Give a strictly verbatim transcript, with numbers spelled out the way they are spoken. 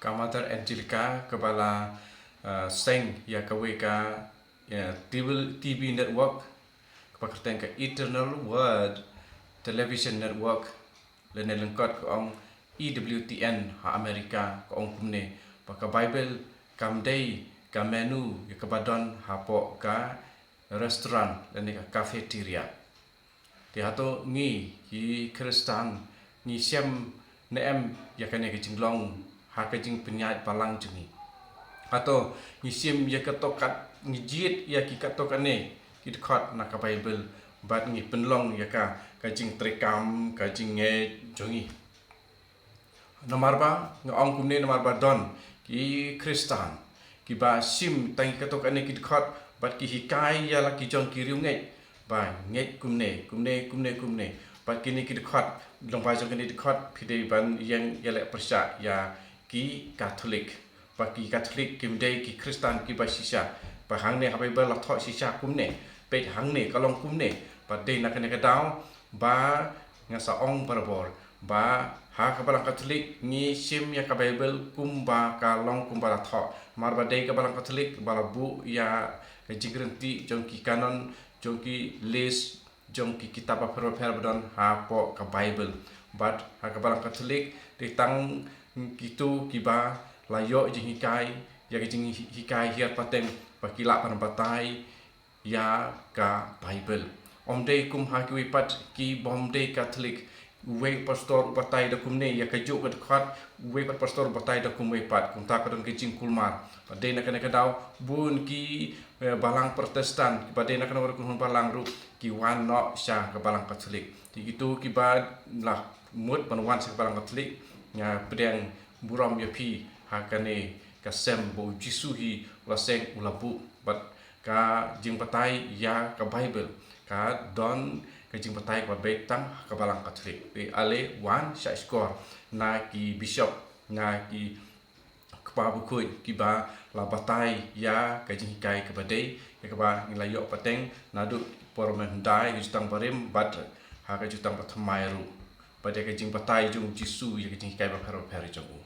Ka Mother Angelica kaba la, uh, seng ïa kawei ka, ïa, T V, T V network kaba kyrteng ka Eternal Word Television Network, lane lyngkot ka ong E W T N ha America, ka ong kumne ba ka Bible kam dei ka menu ïa kaba don hapoh ka restaurant lane ka cafeteria. Te hato ngi ki Khristan ngi shem ne em ïa kane ka jinglong ha ka jingpynïaid balang jong ngi? Hato ngi shem ïa kato kat, ngi jied ïa ki kato kane ki dkhot na ka Bible bad ngi pynlong ïa ka ka jingtrei kam, ka jingngeit jong ngi? Namar ba nga ong kumne namar ba don ki Khristan kiba shem tang ïa kato kane ki dkhot bad ki hikai ïa la ki jong ki riewngeit ba ngeit kumne, kumne, kumne, kumne. Bad kine ki dkhot, lyngba jong kine dkhot phi dei ban ïeng ïaleh pyrshah ïa ki Katholik. Ba ki Katholik kim dei ki Khristan kiba shisha. Ba hangne ha Bible la thoh shisha kumne, peit hangne ka long kumne. Bad dei na kane ka daw ba nga sa ong barabor ba ha ka Balang Katholik ngi shem ïa ka Bible kumba ka long, kumba la thoh. Namar ba dei ka Balang Katholik ba la buh ïa ka jingryntih jong ki canon, jong ki list, jong ki kitab bapher bapher ba don hapoh ka Bible. Bad ha ka Balang Katholik dei tang kito kiba la ïoh jinghikai ïa ka jinghikai hiar pateng ba ki lah ban batai ïa ka Bible. Ym dei kum ha kiwei pat ki bym dei Katholik. Uwei pastor u batai da kumne ïa kajuh ka dkhot, uwei pat pastor u batai da kumwei pat. Kumta ka don ka jingkulmar. Bad dei na kane ka daw bun ki, eh, balang Protestant, kiba dei na kane ka kynhun balang ruh ki wan noh sha ka Balang Katholik. Te kito kiba la mut ban wan sha ka Balang Katholik, nga pdiang burom ïa phi ha kane ka sem ba U Jisu hi u la seng, u la buh. Bad ka jingbatai ïa ka Bible ka don ka jingbatai kaba beit tang ha ka Balang Katholik. Te ale wan shah shkor na ki bishop, na ki kpa bakhuid kiba la batai ïa ka jinghikai kaba dei, ïa kaba ngi la ïoh pateng naduh por mynhyndai, ka Jutang Barim bad ha ka Jutang Bathymmai ruh. Bad ïa ka jingbatai jong U Jisu ïa ka jinghikai bapher bapher jong u.